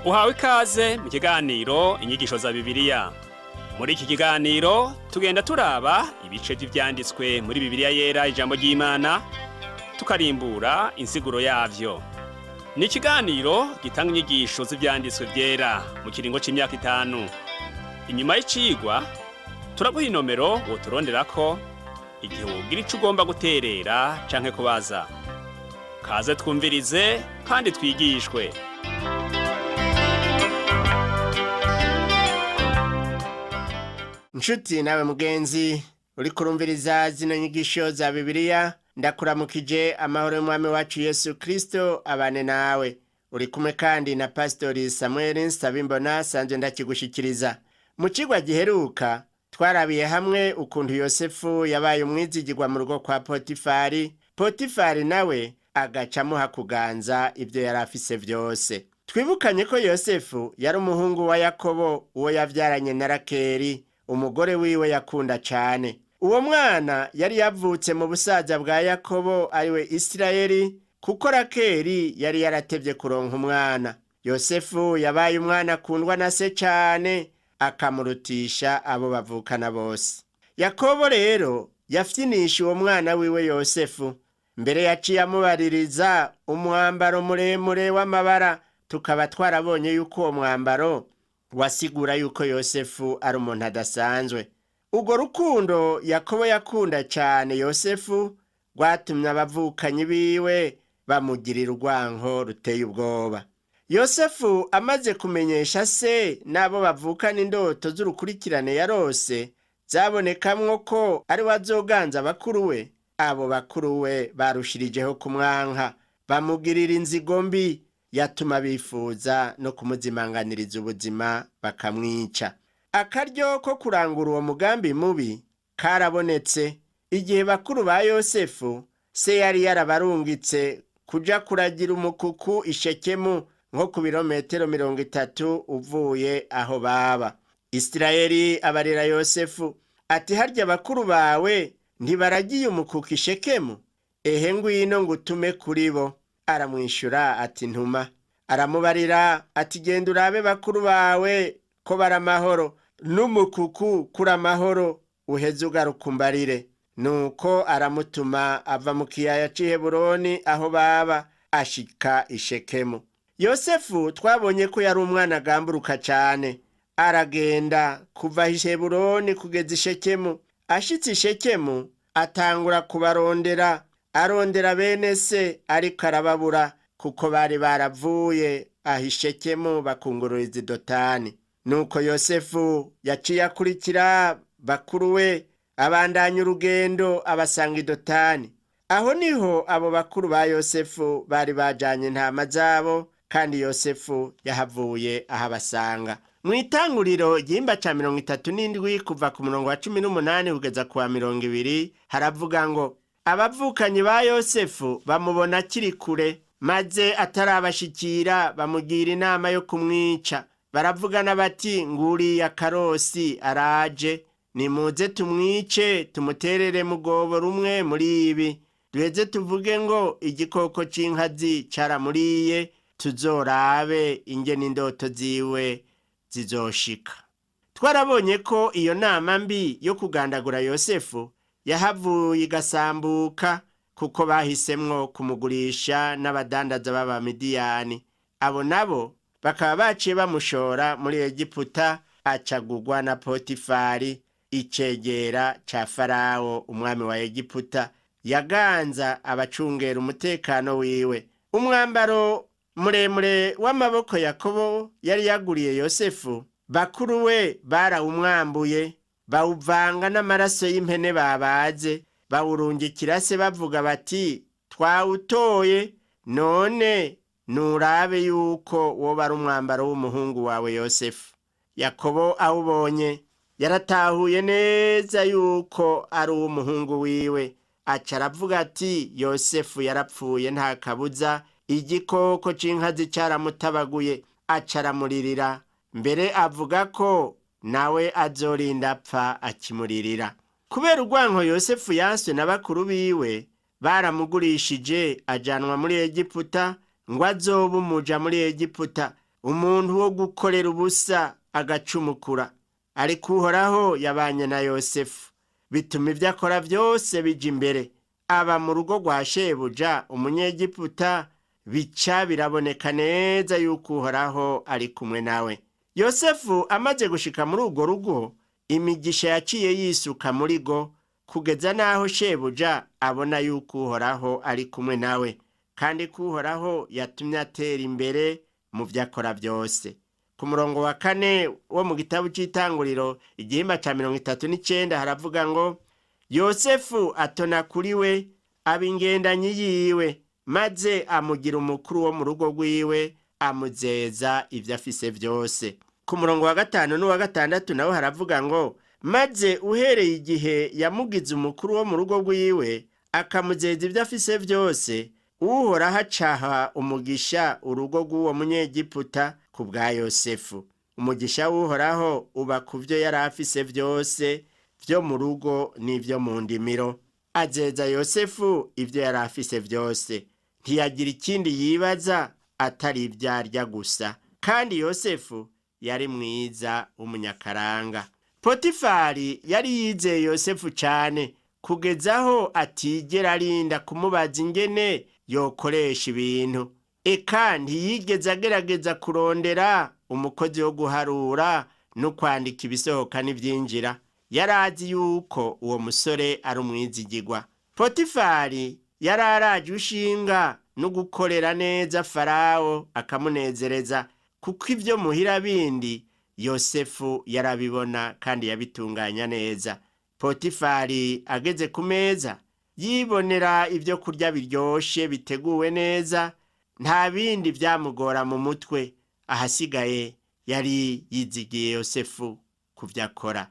Uhawe ikaze mu kiganiro Inyigisho za Bibiliya. Muri iki kiganiro tugenda turaba ibice vy'ivyanditswe muri Bibiliya Yera, ijambo ry'Imana, tukarimbura insiguro yavyo. Ni ikiganiro gitanga inyigisho z'ivyanditswe vyera mu kiringo c'imyaka 5. Inyuma y'icigwa turaguha inomero woturonderako igihe wogira ico ugomba guterera canke kubaza. Kaze twumvirize kandi twigishwe. Nshuti nawe mugenzi uri kurumviriza zino nyigisho za Bibiliya, ndakuramukije. Amahoro y'Umwami wacu Yesu Kristo abane nawe. Uri kumwe kandi na Pasitori Samuel Nsabimbona, sanzwe ndakigushikiriza. Mu cigwa giheruka twarabiye hamwe ukuntu Yosefu yabaye umwizigirwa mu rugo kwa Potifari, Potifari nawe agaca amuha kuganza ibyo yari afise vyose. Twibukanye ko Yosefu yari umuhungu wa Yakobo, uwo yavyaranye na Rakeri, umugore wiwe yakunda cane. Uwo mwana yari yavutse mu busaza bwa Yakobo, ariwe Isirayeli, kuko Rakeri yari yaratevye kuronka umwana. Yosefu yabaye umwana akundwa na se cane, akamurutisha abo bavukana bose. Yakobo rero yafyinisha uwo mwana wiwe Yosefu. Mbere yaciye amubaririza umwambaro muremure w'amabara, tukaba twarabonye yuko uwo mwambaro wasigura yuko Yosefu ari umuntu adasanzwe. Urwo rukundo Yakobo yakunda cane Yosefu rwatumye abavukanyi biwe bamugirira urwanko ruteye ubwoba. Yosefu amaze kumenyesha se n'abo bavukana indoto z'urukurikirane yarose, zabonekamwo ko ari we azoganza bakuru we, abo bakuru we barushirijeho kumwanka, bamugirira inzigo mbi yatuma bifuza no kumuzimanganiriza ubuzima bakamwica. Akaryo ko kurangura uwo mugambi mubi karabonetse igihe bakuru ba Yosefu se yari yarabarungitse kuja kuragira umukuku Ishekemu, nko ku birometero 30 uvuye aho baba. Isirayeli abarira Yosefu ati: "Harya bakuru bawe ntibaragiye umukuku Ishekemu? Ehe, ngwino ngutume kuri bo." Aramwishyura ati: "Ntuma." Aramubarira ati: "Genda urabe bakuru bawe ko bari amahoro, n'umukuku kuri amahoro, uheze ugaruka umbarire." Nuko aramutuma ava mu kiyaya c'Iheburoni aho baba, ashika Ishekemu. Yosefu twabonye ko yari umwana agamburuka cane. Aragenda kuva Iheburoni kugeza Ishekemu. Ashitse Ishekemu atangura kubarondera, arondera bene se, ariko arababura, kuko bari baravuye aho Ishekemu bakungururiza Idotani. Nuko Yosefu yaciye akurikira bakuru we, abandanya urugendo, abasanga Idotani. Aho niho abo bakuru ba Yosefu bari bajanye intama zabo, kandi Yosefu yahavuye ahabasanga. Mu itanguriro igihimba ca 37, kuva ku murongo wa 18 kugeza ku wa 20, haravuga ngo: Abavukanyi ba Yosefu bamubona akiri kure, maze atarabashikira bamugira inama yo kumwica. Baravugana bati: "Nguriya karosi araje, nimuze tumwice, tumuterere mu rwobo rumwe muri ibi, duheze tuvuge ngo igikoko c'inkazi caramuriye, tuzorabe ingene indoto ziwe zizoshika." Twarabonye ko iyo nama mbi yo kugandagura Yosefu yahavuye igasambuka, kuko bahisemwo kumugurisha n'abadandaza b'Abamidiyani. Abo nabo bakaba baciye bamushora muri Egiputa, acagugwa na Potifari, icegera ca Farawo umwami wa Egiputa, yaganza abacungera umutekano wiwe. Umwambaro muremure w'amaboko Yakobo yari yaguriye Yosefu, bakuru we barawumwambuye, bawuvanga n'amaraso y'impene babaze, bawurungikira se bavuga bati: "Twawutoye, none nurabe yuko woba ari umwambaro w'umuhungu wawe Yosefu." Yakobo awubonye yaratahuye neza yuko ari uw'umuhungu wiwe. Aca aravuga ati: "Yosefu yarapfuye nta kabuza, igikoko c'inkazi caramutabaguye." Aca aramuririra, mbere avuga ko nawe azorinda apfa akimuririra. Kubera urwanko Yosefu yanswe na bakuru biwe, baramugurishije ajanwa muri Egiputa ngo azobe umuja muri Egiputa. Umuntu wo gukorera ubusa agacumukura. Ariko Uhoraho yabanye na Yosefu, bituma ibyo akora byose bija imbere. Aba mu rugo rwa shebuja Umunyegiputa, bica biraboneka neza yuko Uhoraho ari kumwe nawe. Yosefu amaze gushika muri urwo rugo, imigisha yaciye yisuka muri go, kugeza n'aho shebuja abona yuko Uhoraho ari kumwe nawe, kandi ko Uhoraho yatumye atera imbere mu byo akora byose. Ku murongo wa 4 wo mu gitabo c'Itanguriro, igihimba ca 39, haravuga ngo: Yosefu atona kuri we, aba ingendanyi yiwe, maze amugira umukuru wo mu rugo rwiwe, amuzeza ibyo afise byose. Ku murongo wa 5 n'uwa 6 nawe haravuga ngo: maze uhereye igihe yamugize umukuru wo mu rugo rwiwe, akamuzeza ibyo afise byose, Uhoraho acaha umugisha urugo rw'uwo Munyegiputa ku bwa Yosefu. Umugisha w'Uhoraho uba ku byo yari afise byose, byo mu rugo n'ibyo mu ndimiro. Azeza Yosefu ibyo yari afise byose, ntiyagira ikindi yibaza atari ibyo arya gusa. Kandi Yosefu yari mwiza w'umunyakaranga. Potifari yari yizeye Yosefu cyane, kugeza aho atigera arinda kumubaza ingene yokoresha ibintu. Eka ntiyigeze agerageza kurondera umukozi wo guharura no kwandika ibisohoka n'ibyinjira. Yari azi yuko uwo musore ari umwizigirwa. Potifari yari araje ushinga no gukorera neza Farawo akamunezereza, kuko ibyo muhira bindi Yosefu yarabibona kandi yabitunganya neza. Potifari ageze ku meza, yibonera ibyo kurya biryoshe biteguwe neza, nta bindi byamugora mu mutwe. Ahasigaye yari yizigiye Yosefu ku byo akora.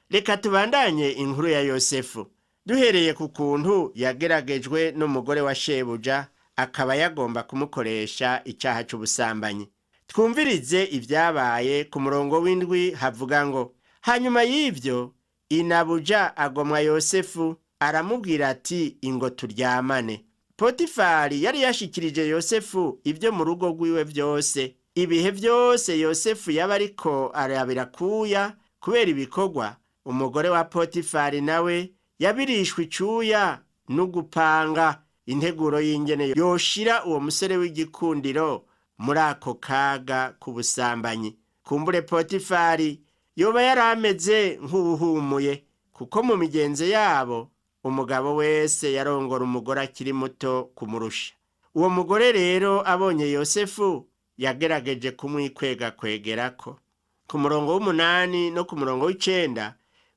Reka tubandanye inkuru ya Yosefu duhereye ku kuntu yageragejwe n'umugore wa shebuja, akaba yagomba kumukoresha icyaha cy'ubusambanyi. Twumvirize ibyabaye ku murongo w'7, havuga ngo: hanyuma y'ibyo inabuja agomwa Yosefu, aramubwira ati: ingo turyamane. Potifari yari yashikirije Yosefu ibyo mu rugo rwiwe byose. Ibihe byose Yosefu yaba ariko arabira kuya kubera ibikorwa, umugore wa Potifari nawe yabirishwe icuya no gupanga integuro y'ingene yoshira uwo musore w'igikundiro muri ako kaga k'ubusambanyi. Kumbure Potifari yoba yari ameze nk'uwuhumuye, kuko mu migenzo yabo umugabo wese yarongora umugore akiri muto kumurusha. Uwo mugore rero abonye Yosefu, yagerageje kumwikwega kwegerako. Ku murongo w'8 no ku murongo w'9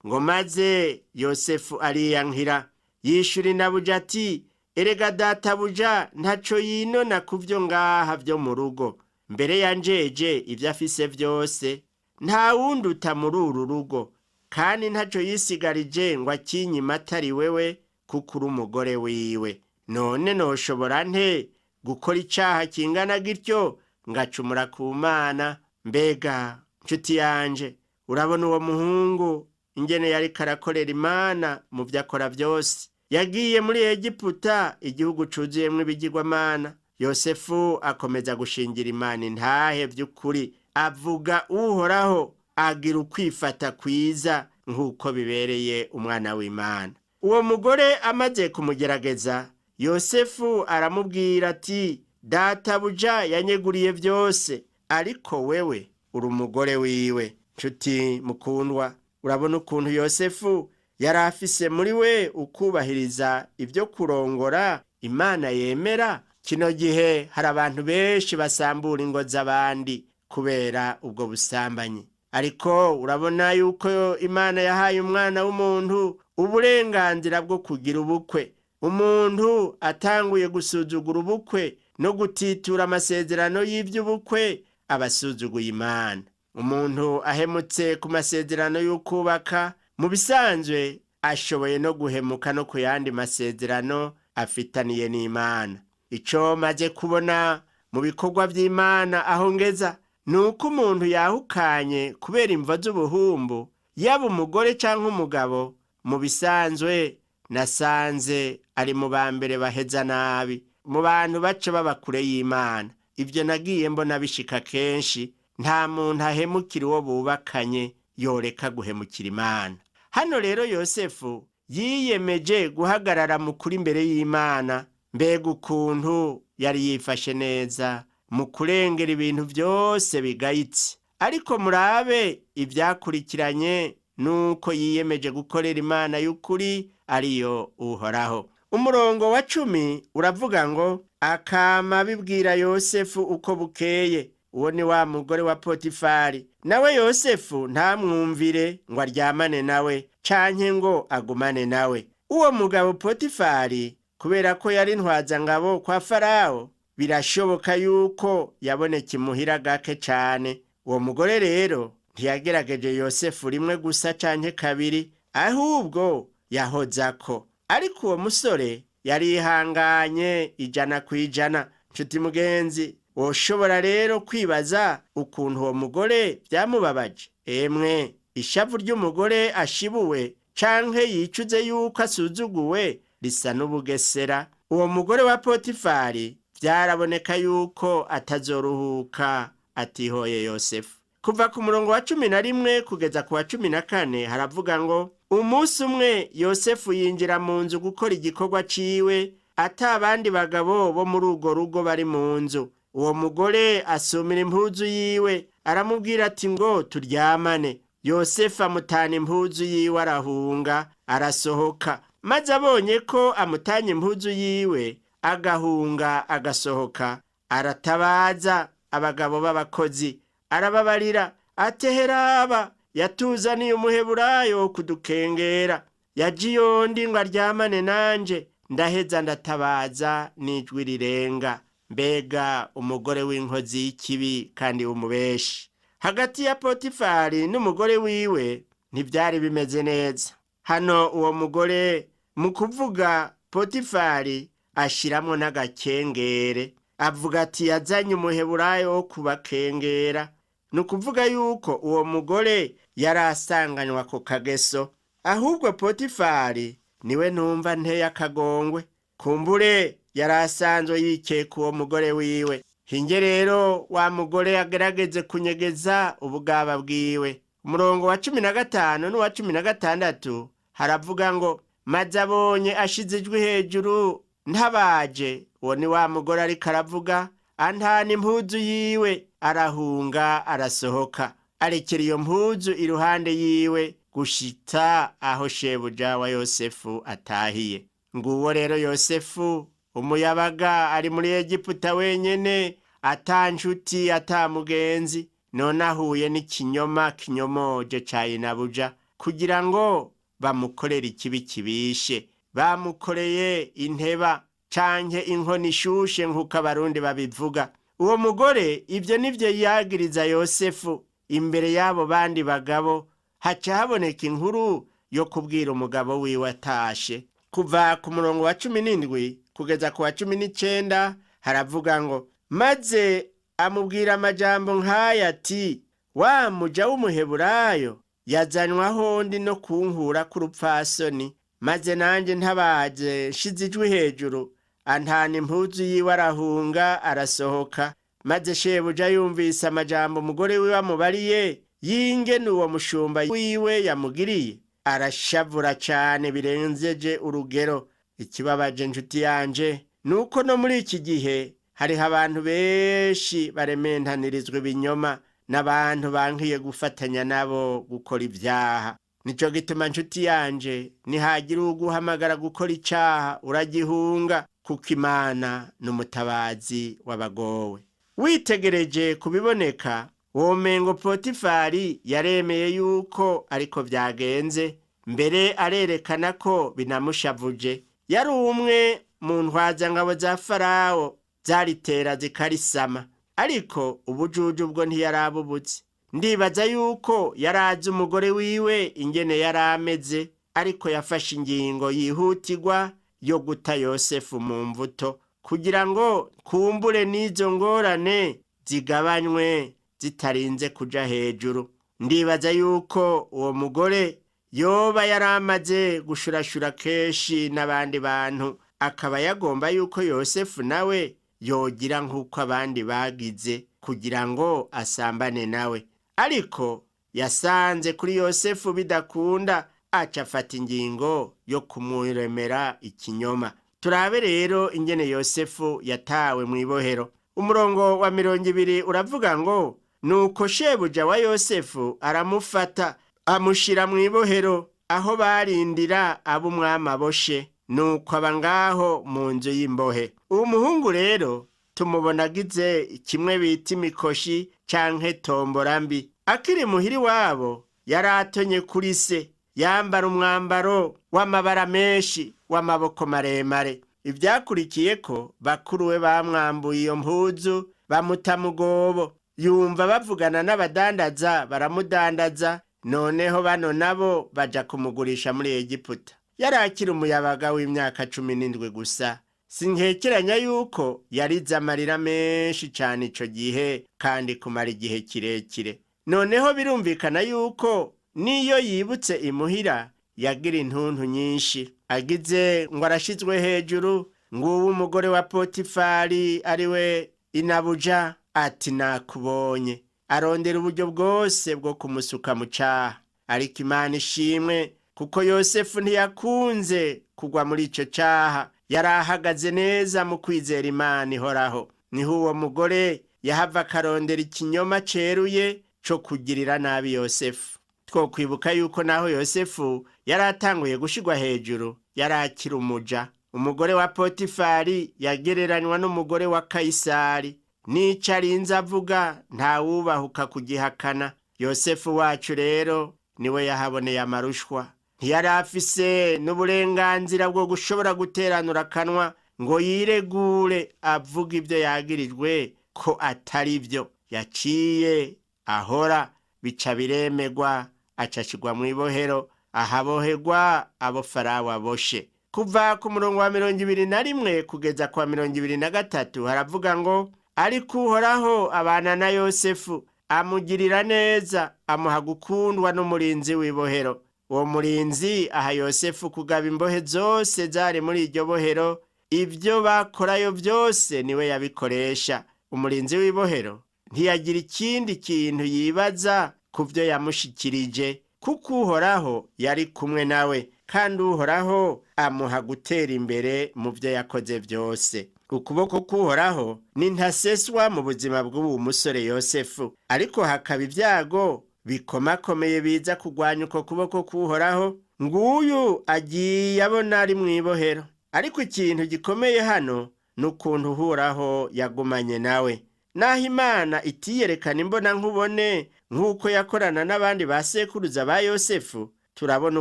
ngo: maze Yosefu ariyankira, yishura inabuja ati: erega databuja ntaco yinona ku byo ngaha byo mu rugo, mbere yanjeje ibyo afise byose, nta wunduta muri uru rugo, kandi ntaco yisigarije ngo akinyima atari wewe, kuko uri umugore wiwe. None noshobora nte gukora icaha kingana gityo, ngacumura ku Mana? Mbega nshuti yanje, urabona uwo muhungu ingene yariko arakorera Imana mu byo akora byose. Yagiye muri Egiputa, igihugu cuzuyemwo ibigirwamana. Yosefu akomeza gushingira Imana intahe by'ukuri, avuga Uhoraho, agira ukwifata kwiza nk'uko bibereye umwana w'Imana. Uwo mugore amaze kumugerageza, Yosefu aramubwira ati: databuja yanyeguriye byose, ariko wewe uri umugore wiwe. Nshuti mukundwa, urabona ukuntu Yosefu yari afise muri we ukubahiriza ibyo kurongora Imana yemera. Kino gihe hari abantu benshi basambura ingo z'abandi kubera ubwo busambanyi, ariko urabona yuko Imana yahaye umwana w'umuntu uburenganzira bwo kugira ubukwe. Umuntu atanguye gusuzugura ubukwe no gutitura amasezerano y'iby'ubukwe, aba asuzuguye Imana. Umuntu ahemutse ku masezerano y'ukubaka, mu bisanzwe ashoboye no guhemuka no ku yandi masezerano afitaniye n'Imana. Ico maze kubona mu bikorwa by'Imana aho ngeza, ni uko umuntu yahukanye kubera imvo z'ubuhumbu, yaba umugore cyangwa umugabo, mu bisanzwe nasanze ari mu ba mbere baheza nabi, mu bantu baca baba kure y'Imana. Ibyo nagiye mbona bishika kenshi. Nta muntu ahemukira uwo bubakanye yoreka guhemukira Imana. Hano rero Yosefu yiyemeje guhagarara mu kuri imbere y'Imana. Mbega ukuntu yari yifashe neza mu kurengera ibintu byose bigayitse! Ariko murabe ibyakurikiranye nuko yiyemeje gukorera Imana y'ukuri, ariyo Uhoraho. Umurongo wa 10 uravuga ngo: akama bibwira Yosefu uko bukeye. Uwo ni wa mugore wa Potifari. Nawe Yosefu ntamwumvire ngo aryamane nawe canke ngo agumane nawe. Uwo mugabo Potifari, kubera ko yari ntwazangabo kwa Farawo, birashoboka yuko yaboneka imuhira gake cane. Uwo mugore rero ntiyagerageje Yosefu rimwe gusa canke kabiri, ahubwo yahozako. Ariko uwo musore yarihanganye 100%. Nshuti mugenzi, woshobora rero kwibaza ukuntu uwo mugore byamubabaje. Emwe, ishavu ry'umugore ashibuwe canke yicuze yuko asuzuguwe risa n'ubugesera. Uwo mugore wa Potifari byaraboneka yuko atazoruhuka atihoye Yosefu. Kuva ku murongo wa 11 kugeza ku wa 14 haravuga ngo: umunsi umwe Yosefu yinjira mu nzu gukora igikorwa ciwe, ata abandi bagabo bo muri urwo rugo bari mu nzu. Uwo mugore asumira impuzu yiwe, aramubwira ati: ngo turyamane. Yosefu amutana impuzu yiwe, arahunga, arasohoka. Maze abonye ko amutanye impuzu yiwe, agahunga agasohoka, aratabaza abagabo b'abakozi, arababarira ateheraba yatuzaniye umuheburayo wo kudukengera, yaje iyondi ngo aryamane nanje, ndaheza ndatabaza n'ijwi rirenga. Mbega umugore w'inkozi y'ikibi kandi w'umubeshi! Hagati ya Potifari n'umugore wiwe ntibyari bimeze neza. Hano uwo mugore mu kuvuga Potifari ashiramwo n'agakengere, avuga ati: yazanye umuheburayo wo kubakengera. Ni ukuvuga yuko uwo mugore yari asanganywa ako kageso. Ahubwo Potifari niwe numva nteye akagongwe, kumbure yari asanzwe yikeka uwo mugore wiwe. Hinge rero wa mugore agerageze kunyegeza ubugaba bwiwe. Umurongo wa 15 n'uwa 16 haravuga ngo: maze abonye ashize ijwi hejuru ntabaje, uwo ni wa mugore ariko aravuga, antana impuzu yiwe, arahunga arasohoka, arekera iyo mpuzu iruhande yiwe gushitsa aho shebuja wa Yosefu atahiye. Nguwo rero Yosefu umuyabaga ari muri Egiputa wenyene, ata nshuti ata mugenzi. None ahuye n'ikinyoma kinyomoje ca inabuja kugira ngo bamukorere ikibi kibishe. Bamukoreye inteba canke inkoni ishushe nk'uko Abarundi babivuga. Uwo mugore ibyo nivyo yagiriza Yosefu imbere y'abo bandi bagabo. Haca haboneka inkuru yo kubwira umugabo wiwe atashe. Kuva ku murongo wa 17 kugeza ku wa 19 haravuga ngo: maze amubwira amajambo nk'aya ati: wa muja w'umuheburayo yazanywa ahondi no kunkura k'urupfasoni, maze nanjye ntabaje nshize ijwi hejuru, antana impuzu yiwe, arahunga arasohoka. Maze shebuja yumvise amajambo umugore wiwe amubariye y'ingene uwo mushumba wiwe yamugiriye, arashavura cane birenzeje urugero. Ikibabaje nshuti yanje nuko no muri iki gihe hariho abantu benshi barementanirizwa ibinyoma n'abantu bankiye gufatanya nabo gukora ibyaha. Nico gituma nshuti yanje, nihagira uguhamagara gukora icaha uragihunga, kuko Imana n'umutabazi w'abagowe. Witegereje kubiboneka, womengo Potifari yaremeye yuko ariko vyagenze, mbere arerekana ko binamushavuje. Yari umwe mu ntwazangabo za Farawo zaritera zikarisama, ariko ubujuju bwo ntiyarabubutse. Ndibaza yuko yarazi umugore wiwe ingene yari ameze, ariko yafashe ingingo yihutirwa yo guta Yosefu mu mvuto kugira ngo kumbure n'izo ngorane zigabanywe zitarinze kuja hejuru. Ndibaza yuko uwo mugore yoba yari amaze gushurashura kenshi n'abandi bantu, akaba yagomba yuko Yosefu nawe yogira nk'uko abandi bagize kugira ngo asambane nawe. Ariko yasanze kuri Yosefu bidakunda, aca afata ingingo yo kumuremera ikinyoma. Turabe rero ingene Yosefu yatawe mu ibohero. Umurongo wa 20 uravuga ngo: nuko shebuja wa Yosefu aramufata amushira mu ibohero aho barindira abo umwami aboshe, nuko aba ngaho mu nzu y'imbohe. Uwo muhungu rero tumubona agize kimwe bita imikoshi canke tombora mbi. Akiri muhiri wabo yaratonye kuri se, yambara umwambaro w'amabara menshi w'amaboko maremare. Ivyakurikiye ko bakuru we bamwambuye iyo mpuzu bamuta mugobo. Yumva bavugana n'abadandaza baramudandaza, noneho bano nabo baja kumugurisha muri Egiputa. Yari akiri umuyabaga w'imyaka 17 gusa. Sinkekeranya yuko yarize amarira menshi cane ico gihe kandi kumara igihe kirekire. Noneho birumvikana yuko niyo yibutse imuhira yagira intuntu nyinshi. Agize ngo arashizwe hejuru, nguwo umugore wa Potifari ariwe inabuja ati nakubonye. Arondera uburyo bwose bwo kumusuka mu caha. Ariko Imana ishimwe kuko Yosefu ntiyakunze kugwa muri ico caha. Yari ahagaze neza mu kwizera Imana ihoraho. Niho uwo mugore yahava akarondera ikinyoma ceruye co kugirira nabi Yosefu. Twokwibuka yuko naho Yosefu yari atanguye gushigwa hejuru, yari akiri umuja. Umugore wa Potifari yagereranywa n'umugore wa Kayisari. N'ico arinze avuga ntawubahuka kugihakana. Yosefu wacu rero niwe yahaboneye amarushwa. Ntiyari afise n'uburenganzira bwo gushobora guteranura akanwa ngo yiregure avuga ibyo yagirijwe ko atari byo. Yaciye ahora bica biremegwa, acashigwa mu ibohero ahaboherwa abo Farawo aboshe. Kuva ku murongo wa 21 kugeza kwa 23 haravuga ngo: ariko Uhoraho abana na Yosefu, amugirira neza, amuha gukundwa n'umurinzi w'ibohero. Uwo murinzi aha Yosefu kugaba imbohe zose zari muri iryo bohero, ibyo bakorayo byose niwe yabikoresha. Umurinzi w'ibohero ntiyagira ikindi kintu yibaza ku byo yamushikirije, kuko Uhoraho yari kumwe nawe, kandi Uhoraho amuha gutera imbere mu byo yakoze byose. Ukuboko k'Uhoraho ni ntaseswa mu buzima bw'uwo musore Yosefu, ariko hakaba ibyago bikomakomeye biza kugwanya uko kuboko k'Uhoraho. Nguyu agiye abona ari mu ibohero. Ariko ikintu gikomeye hano ni ukuntu Uhoraho yagumanye nawe. Naho Imana itiyerekana imbona nkubone nk'uko yakorana n'abandi ba sekuruza ba Yosefu, turabona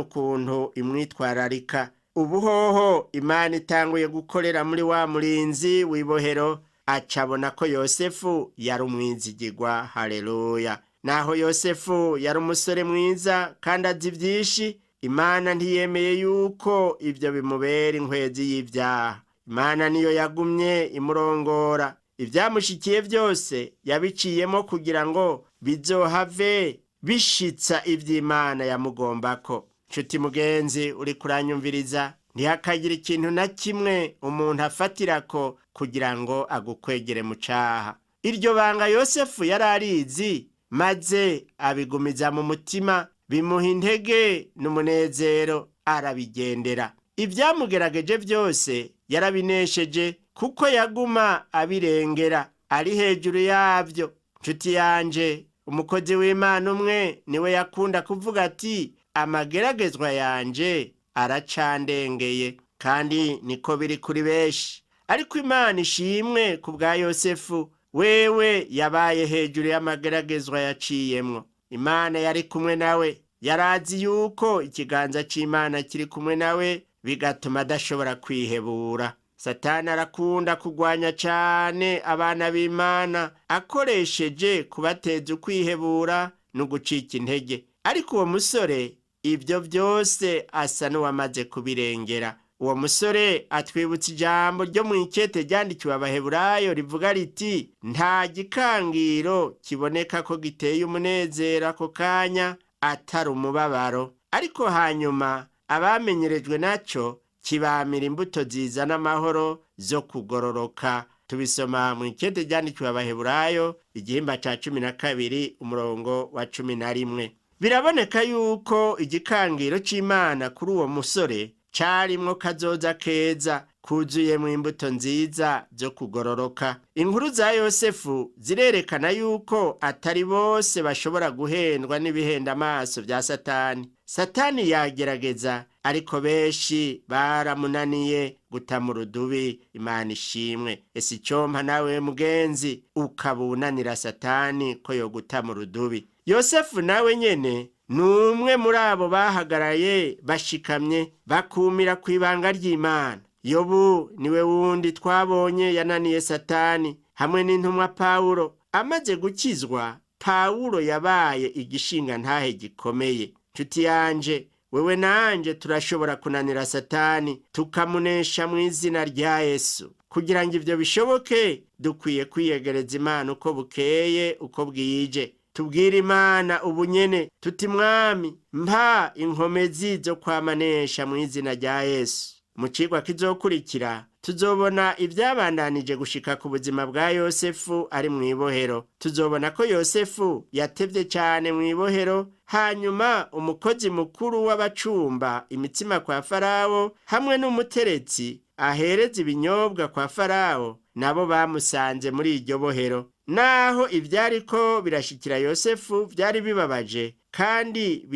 ukuntu imwitwararika. Ubu hoho Imana itanguye gukorera muri wa murinzi w'ibohero, acabona ko Yosefu yari umwizigirwa. Haleluya! Naho Yosefu yari umusore mwiza kandi azi byinshi, Imana ntiyemeye yuko ibyo bimubera inkwezi y'ibyaha. Imana niyo yagumye imurongora. Ibyamushikiye byose yabiciyemo kugira ngo bizohave bishitsa iby'Imana yamugombako. Nshuti mugenzi uri kuranyumviriza, ntihakagira ikintu na kimwe umuntu afatirako kugira ngo agukwegere mu caha. Iryo banga Yosefu yari arizi, maze abigumiza mu mutima, bimuha intege n'umunezero, arabigendera. Ibyamugerageje byose yarabinesheje, kuko yaguma abirengera ari hejuru yabyo. Nshuti yanje, umukozi w'Imana umwe niwe yakunda kuvuga ati: amageragezwa yanje aracandengeye. Kandi niko biri kuri benshi. Ariko Imana ishimwe ku bwa Yosefu, wewe yabaye hejuru y'amageragezwa yaciyemwo. Imana yari kumwe nawe, yarazi yuko ikiganza c'Imana kiri kumwe nawe, bigatuma adashobora kwihebura. Satani arakunda kugwanya cane abana b'Imana akoresheje kubateza ukwihebura no gucika intege. Ariko uwo musore ibyo byose asa n'uwamaze kubirengera. Uwo musore atwibutsa ijambo ryo mu ikete ryandikiwe Abaheburayo rivuga riti: nta gikangiro kiboneka ko giteye umunezero ako kanya atari umubabaro, ariko hanyuma abamenyerejwe naco kibamira imbuto zizana amahoro zo kugororoka. Tubisoma mu ikete ryandikiwe Abaheburayo, igihimba ca 12, umurongo wa 11. Biraboneka yuko igikangiro c'Imana kuri uwo musore carimwo kazoza keza kuzuyemwo imbuto nziza zo kugororoka. Inkuru za Yosefu zirerekana yuko atari bose bashobora guhendwa n'ibihenda amaso vya Satani. Satani yagerageza, ariko benshi baramunaniye guta mu rudubi. Imana ishimwe. Ese icompa nawe mugenzi ukaba unanira Satani ko yoguta mu rudubi? Yosefu nawe nyene ni umwe muri abo bahagaraye bashikamye, bakumira ku ibanga ry'Imana. Yobu niwe wundi twabonye yananiye Satani hamwe n'intumwa Pawulo. Amaze gukizwa, Pawulo yabaye igishinga ntahe gikomeye. Nshuti yanje, wewe nanje turashobora kunanira Satani tukamunesha mu izina rya Yesu. Kugira ngo ivyo bishoboke, dukwiye kwiyegereza Imana uko bukeye uko bwije. Tubwire Imana ubunyene tuti: Mwami, mpa inkomezi zo kwamanesha mu izina rya Yesu. Mu cigwa kizokurikira tuzobona ibyabandanije gushika ku buzima bwa Yosefu ari mu ibohero. Tuzobona ko Yosefu yatevye cyane mu ibohero, hanyuma umukozi mukuru w'abacumba imitsima kwa Farawo hamwe n'umuteretsi ahereza ibinyobwa kwa Farawo nabo bamusanze muri iryo bohero. Naho ivyariko birashikira Yosefu vyari bibabaje kandi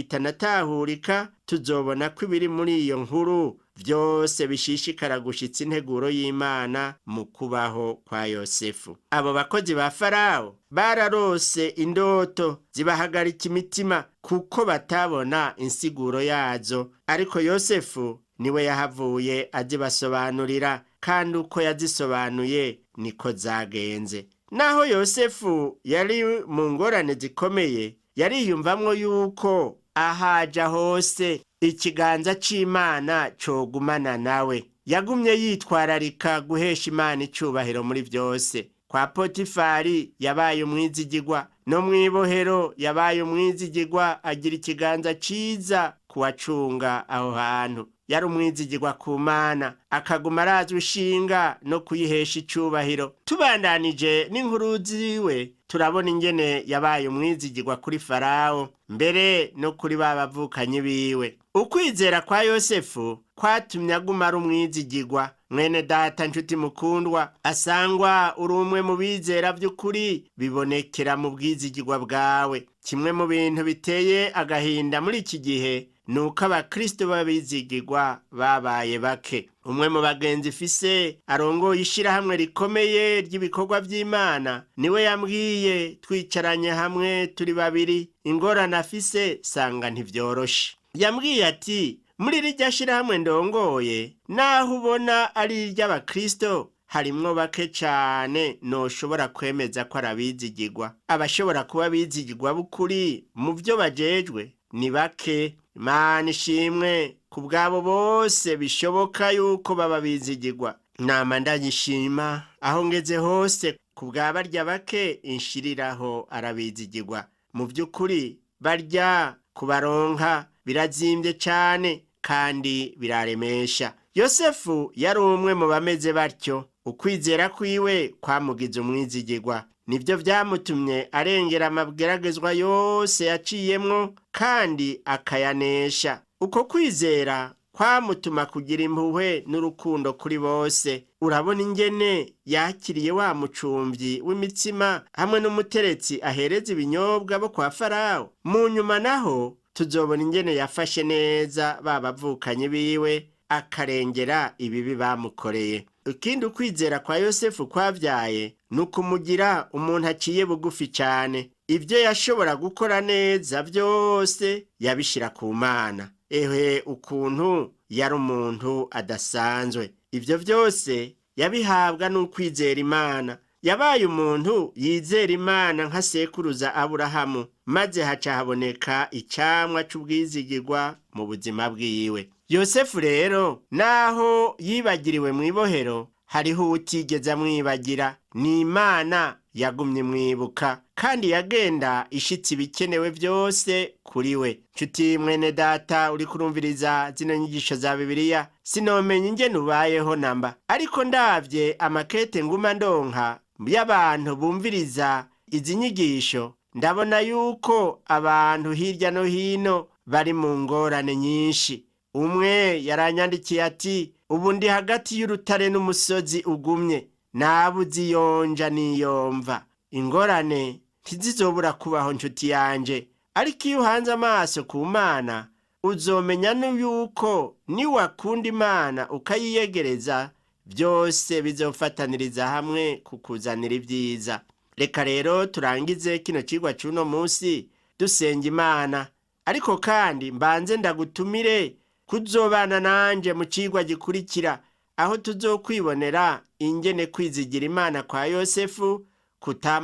bitanatahurika, tuzobona ko ibiri muri iyo nkuru vyose bishishikara gushitsa integuro y'Imana mu kubaho kwa Yosefu. Abo bakozi ba Farawo bararose indoto zibahagarika imitima kuko batabona insiguro yazo, ariko Yosefu niwe yahavuye azibasobanurira, kandi uko yazisobanuye niko zagenze. Naho Yosefu yari mu ngorane zikomeye, yariyumvamwo yuko ahaja hose ikiganza c'Imana cogumana nawe. Yagumye yitwararika guhesha Imana icubahiro muri vyose. Kwa Potifari yabaye umwizigigwa, no mw'ibohero yabaye umwizigigwa, agira ikiganza ciza kuwacunga aho hantu. Yari umwizigirwa ku Mana, akaguma arazwa ishinga no kuyihesha icubahiro. Tubandanije n'inkuru ziwe, turabona ingene yabaye umwizigirwa kuri Farawo, mbere no kuri ba bavukanyi biwe. Ukwizera kwa Yosefu kwatumye aguma ari umwizigirwa. Mwene data, nshuti mukundwa, asangwa uri umwe mu bizera by'ukuri, bibonekera mu bwizigirwa bwawe. Kimwe mu bintu biteye agahinda muri iki gihe nuko abakristo b'abizigirwa babaye bake. Umwe mu bagenzi ifise arongoye ishirahamwe rikomeye ry'ibikorwa vy'Imana niwe yambwiye, twicaranye hamwe turi babiri, ingorane afise sanga ntivyoroshe. Yambwiye ati: muri rirya shirahamwe ndongoye, naho ubona ari iry'abakristo, harimwo bake cane noshobora kwemeza ko arabizigirwa. Abashobora kuba bizigirwa b'ukuri mu vyo bajejwe ni bake. Imana ishimwe ku bwabo bose bishoboka yuko baba bizigirwa. Nama ndayishima aho ngeze hose ku bwa barya bake inshiriraho arabizigirwa. Mu by'ukuri barya kubaronka birazimbye cane kandi biraremesha. Yosefu yari umwe mu bameze batyo. Ukwizera kwiwe kwamugize umwizigirwa, nibyo byamutumye arengera amageragezwa yose yaciyemwo kandi akayanesha. Uko kwizera kwamutuma kugira impuhwe n'urukundo kuri bose. Urabona ingene yakiriye wa mucumvyi w'imitsima hamwe n'umuteretsi ahereza ibinyobwa bo kwa Farawo. Mu nyuma naho tuzobona ingene yafashe neza ba bavukanyi biwe, akarengera ibibi bamukoreye. Ikindi ukwizera kwa Yosefu kwavyaye ni ukumugira umuntu aciye bugufi cyane. Ibyo yashobora gukora neza byose yabishira ku Mana. Ehe, ukuntu yari umuntu adasanzwe! Ibyo byose yabihabwa n'ukwizera Imana. Yabaye umuntu yizera Imana nka sekuruza Aburahamu, maze haca haboneka icamwa c'ubwizigirwa mu buzima bwiwe. Yosefu rero, naho yibagiriwe mu ibohero, hariho uwutigeze amwibagira, ni Imana. Yagumye mwibuka kandi yagenda ishitse ibikenewe byose kuri we. Nshuti mwene data uri kurumviriza zino nyigisho za Bibiliya, sinomenya ingene ubayeho namba, ariko ndavye amakete nguma ndonka y'abantu bumviriza izi nyigisho, ndabona yuko abantu hirya no hino bari mu ngorane nyinshi. Umwe yaranyandikiye ati: "Ubu ndi hagati y'urutare n'umusozi ugumye, nabuze iyonja n'iyomva." Ingorane ntizizobura kubaho, nshuti yanje, ariko iyo uhanze amaso ku Mana uzomenya n'yuko niwakunda Imana ukayiyegereza, byose bizofataniriza hamwe kukuzanira ibyiza. Reka rero turangize kino cigwa c'uno munsi dusenga Imana, ariko kandi mbanze ndagutumire kuzobana nanje mu cigwa gikurikira, aho tuzokwibonera ingene kwizigira Imana kwa Yosefu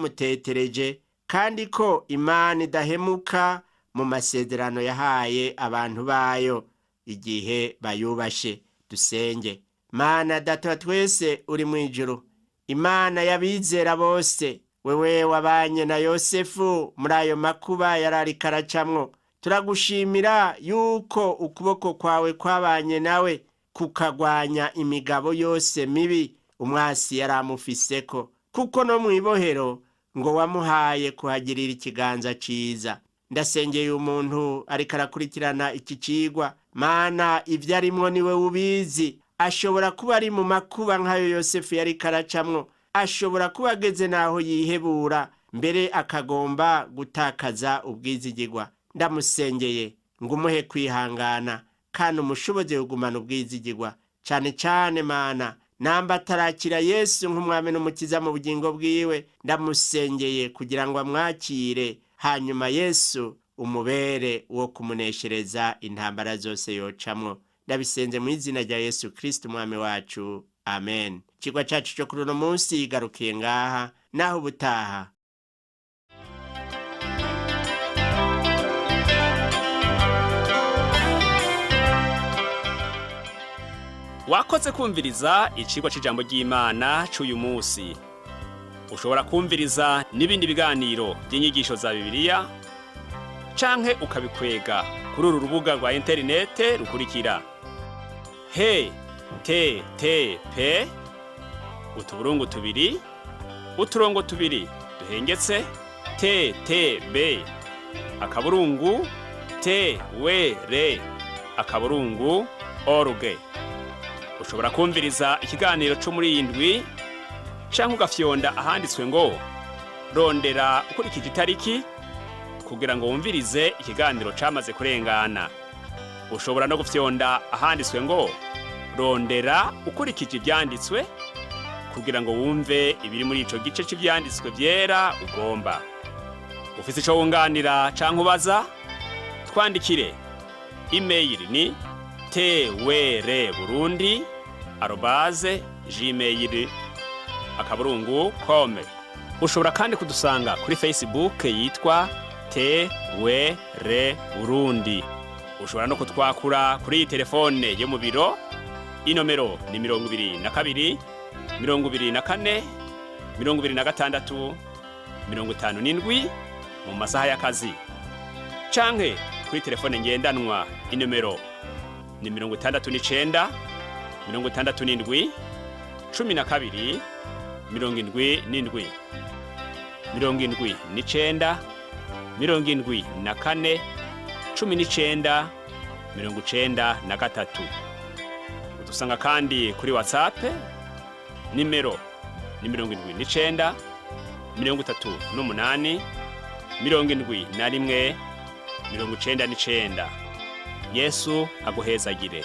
kutamutetereje, kandi ko Imana idahemuka mu masezerano yahaye abantu bayo igihe bayubashe. Dusenge. Mana Data wa twese uri mu ijuru, Imana y'abizera bose, wewe wabanye na Yosefu muri ayo makuba yari ariko aracamwo, turagushimira yuko ukuboko kwawe kwabanye nawe kukagwanya imigabo yose mibi umwasi yari amufiseko, kuko no mu ibohero ngo wamuhaye kuhagirira ikiganza ciza. Ndasengeye umuntu ariko arakurikirana iki cigwa. Mana, ibyo arimwo niwe ubizi. Ashobora kuba ari mu makuba nk'ayo Yosefu yari karacamwo, ashobora kuba ageze n'aho yihebura, mbere akagomba gutakaza ubwizigirwa. Ndamusengeye ngo umuhe kwihangana kandi umushoboze kugumana ubwizigirwa cane cane. Mana, namba atarakira Yesu nk'umwami n'umukiza mu bugingo bwiwe, ndamusengeye kugira ngo amwakire, hanyuma Yesu umubere wo kumuneshereza intambara zose yocamwo. Ndabisenze mu izina rya Yesu Kristo umwami wacu, amen. Ikigwa cacu cyo kuri uno munsi igarukiye ngaha, naho ubutaha. Wakoze kumviriza icigwa c'ijambo ry'Imana c'uyu munsi. Ushobora kumviriza n'ibindi biganiro by'inyigisho za Bibiliya canke ukabikwega kuri uru rubuga rwa interinete rukurikira: he te te pe utuburungu tubiri uturongo tubiri duhengetse te te be akaburungu te we re akaburungu org. Ushobora kumviriza ikiganiro cyo muri iyi ndwi canke ugafyonda ahanditswe ngo "rondera ukurikije itariki" kugira ngo wumvirize ikiganiro camaze kurengana. Ushobora no gufyonda ahanditswe ngo "rondera ukurikije ivyanditswe" kugira ngo wumve ibiri muri ico gice c'ivyanditswe vyera ugomba. Ufise ico wunganira canke ubaza, twandikire. Imeyili ni twrburundi@gmail.com. Ushobora kandi kudusanga kuri Facebook yitwa TWR Burundi. Ushobora no kutwakura kuri iyi telefone yo mu biro. Inomero ni 22 24 26 57 mu masaha y'akazi, canke kuri telefone ngendanwa, inomero ni 69 67 12 77, 79 74 19 93. Udusanga kandi kuri WhatsApp, nimero ni 79 38 71 99. Yesu aguhezagire.